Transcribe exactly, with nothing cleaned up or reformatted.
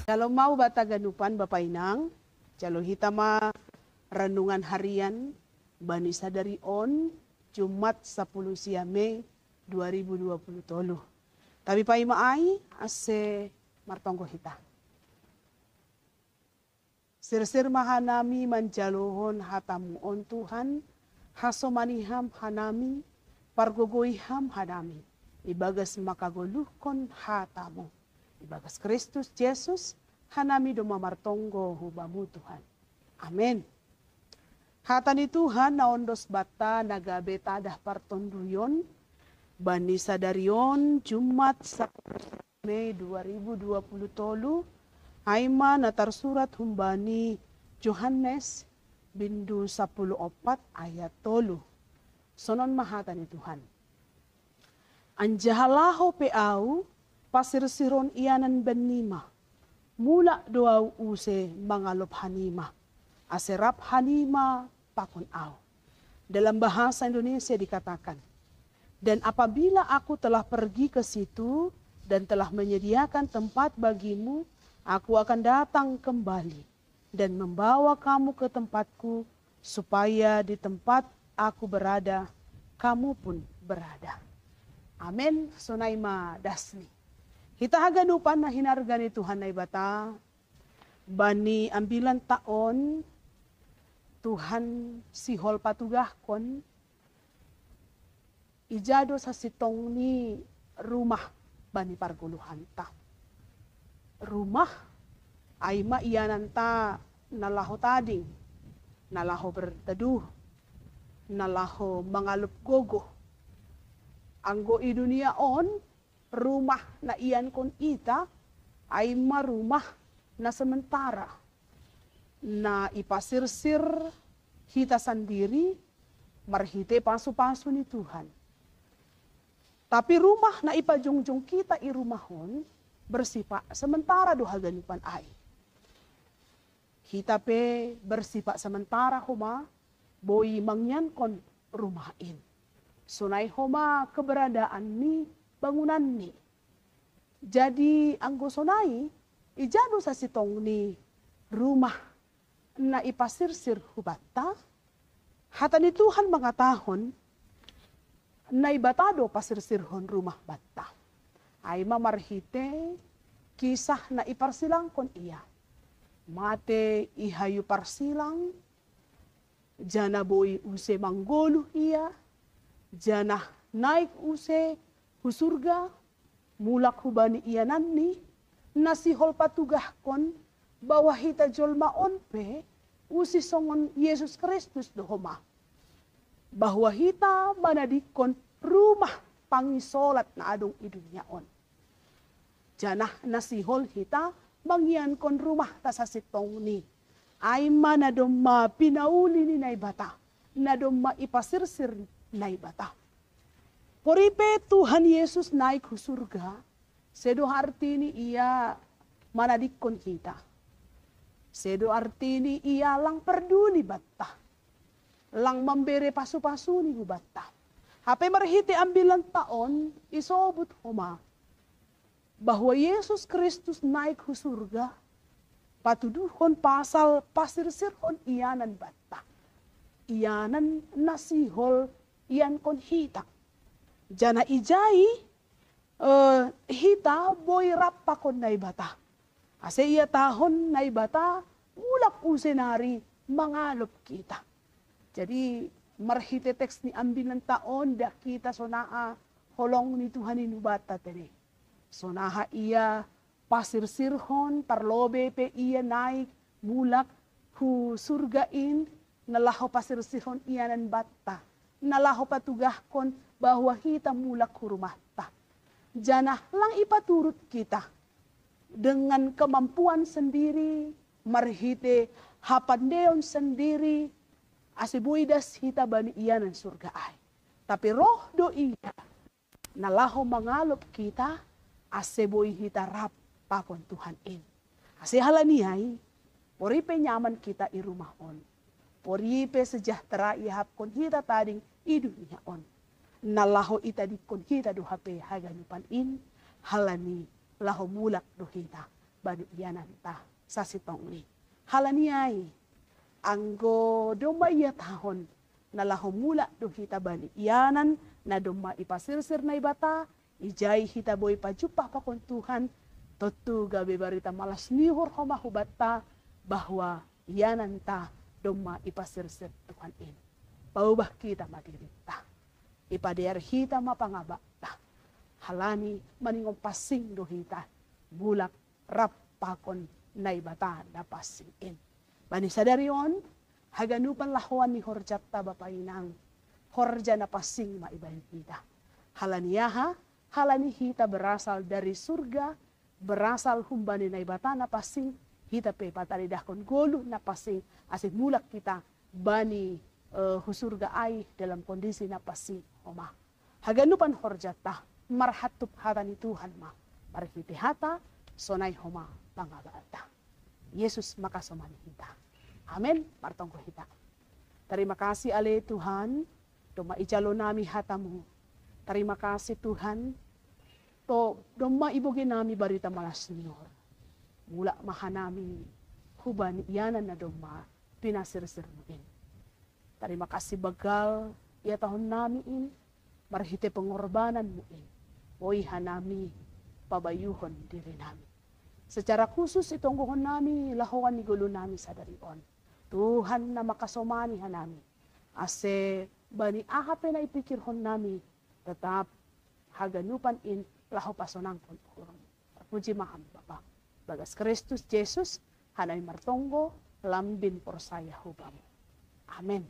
Shalom ma hubata ganupan bapa inang, jalo hita ma renungan harian bani sadari on, Jumat sapuluh sia Mei dua ribu dua puluh tolu. Tapi paima ai ase martonggo hita. Sirsir ma hanami manjalohon hatamu on Tuhan, hasomani ham hanami, pargogoi ham hanami, ibagas mangkagoluhkon hatamu. Ibagas Kristus Jesus, hanami domma martonggo hu Bamu Tuhan. Amen. Hata ni Tuhan na ondos banta na gabe tadah partonduyon, bani sadari on Jumat sapuluh Mei dua ribu dua puluh tolu, ai ma na tarsurat humbani Johannes bindu sapuluh opat ayat tolu. Sonon ma hata ni Tuhan. Anjaha laho pe Ahu, pasirsirhon ianan bannima, mulak do Ahu use mangalop hanima, ase rap hanima pakon Ahu. Dalam bahasa Indonesia dikatakan, dan apabila Aku telah pergi ke situ dan telah menyediakan tempat bagimu, Aku akan datang kembali dan membawa kamu ke tempatku, supaya di tempat Aku berada, kamu pun berada. Amen. Sonai ma dasni. Hita haganupan na hinarga ni Tuhan Naibata, bani ambilan ta on, Tuhan sihol patugahkon, ija do sasintongni rumah bani pargoluhanta. Rumah, ai ma iananta na laho tading, na laho berteduh, na laho mangalop gogoh. Anggo i dunia on, rumah na iankon hita, ai ma rumah na sementara, na ipasirsir hita sandiri marhite pasu-pasu ni Tuhan. Tapi rumah na ipajongjong hita i rumah on, bersifat sementara do haganupan ai. Hita pe bersifat sementara homa boi mangiankon rumah in. Sonai homa keberadaan ni bangunanni. Jadi anggo sonai, ija do sasintongni rumah na ipasirsir hu banta? Hata ni Tuhan mangatahon, Naibata do pasirsirhon rumah banta. Ai ma marhite kisah na iparsilangkon Ia. Mate i hayu parsilang, janah boi use manggoluh Ia, janah naik use hu surga, mulak hubani iananni, na sihol patugahkon bahwa hita jolma on pe usih songon Jesus Kristus do homa. Bahwa hita manadingkon rumah pangisolat na adong i dunia on. Janah na sihol hita mangiankon rumahta sasintongni, ai ma na domma pinauli ni Naibata, na domma ipasirsir Naibata. Poripe Tuhan Yesus naik hu surga, sedo artini Ia manadingkon hita. Sedo artini Ia lang perduli banta, lang mambere pasu-pasuni hu banta. Hape marhite ambilanta on isobut homa bahwa Jesus Kristus naik hu surga patuduhon pasal pasirsirhon ianan banta, ianan na sihol iankon hita. Janah ijai, eh, hita boi rap pakon Naibata, ase iatahon Naibata mulak use nari mangalop hita. Jadi marhite teks ni ambilanta on dah hita sonaha holong ni Tuhan i hu banta tene. Sonaha Ia pasirsirhon, tarlobe pe Ia naik mulak hu surga in, na laho pasirsirhon ianan banta, na laho patugahkon bahwa hita mulak hu rumahta. Janah lang ipaturut hita dengan kemampuan sendiri, marhite hapandeon sendiri, ase boi das hita bani ianan surga ai. Tapi roh do Ia na laho mangalop hita, ase boi hita rap pakon Tuhan in. Ase halani ai, poripe nyaman hita i rumah on, poripe sejahtera iahapkon hita tading i dunia on, na laho itadingkon hita do hape haganupan in, halani laho mulak do hita bani iyananta sasintongni. Halani ai, anggo domma ihatahon na laho mulak do hita bani ianan na domma ipasirsir Naibata, ijai hita boi pajumpah pakon Tuhan, tontu gabe barita malas ni uhur homa hubanta, bahwa iananta domma ipasirsir Tuhan in. Paubah hita ma dirinta. Ipadear hita ma pangabanta. Halani maningon pansing do hita mulak rap pakon Naibata na pansing in. Bani sadari on, haganupan lahoan ni horjanta bapa inang, horja na pansing ma ibaen hita. Halani aha? Halani hita berasal dari surga, berasal humbani Naibata na pansing, hita pe patadidahkon goluh na pansing, ase mulak hita bani uh, hu surga ai dalam kondisi na pansing homa. Haganupan horjanta marhatup hata ni Tuhan ma, marhite hata sonai homa pangabanta. Yesus makasomani hita. Amen. Martonggo hita. Terima kasih ale Tuhan, domma ijalo nami hatamu. Terima kasih Tuhan, to domma iboge nami barita malas ni uhur. Mulak ma hanami hubani ianan na domma pinasirsirmu in. Terima kasih banggal ihatahon nami in, marhite pengorbananmu in, boi hanami pabayuhon diri nami. Secara khusus itonggohon nami lahoan ni goluh nami sadari on. Tuhan na makasomani hanami, ase bani aha pe na ipikirhon nami, tetap haganupan in laho pasonangkon uhurmu. Terpuji ma Ham Bapa. Bagas Kristus Jesus, hanami martonggo, lambin porsaya hu Bamu. Amen.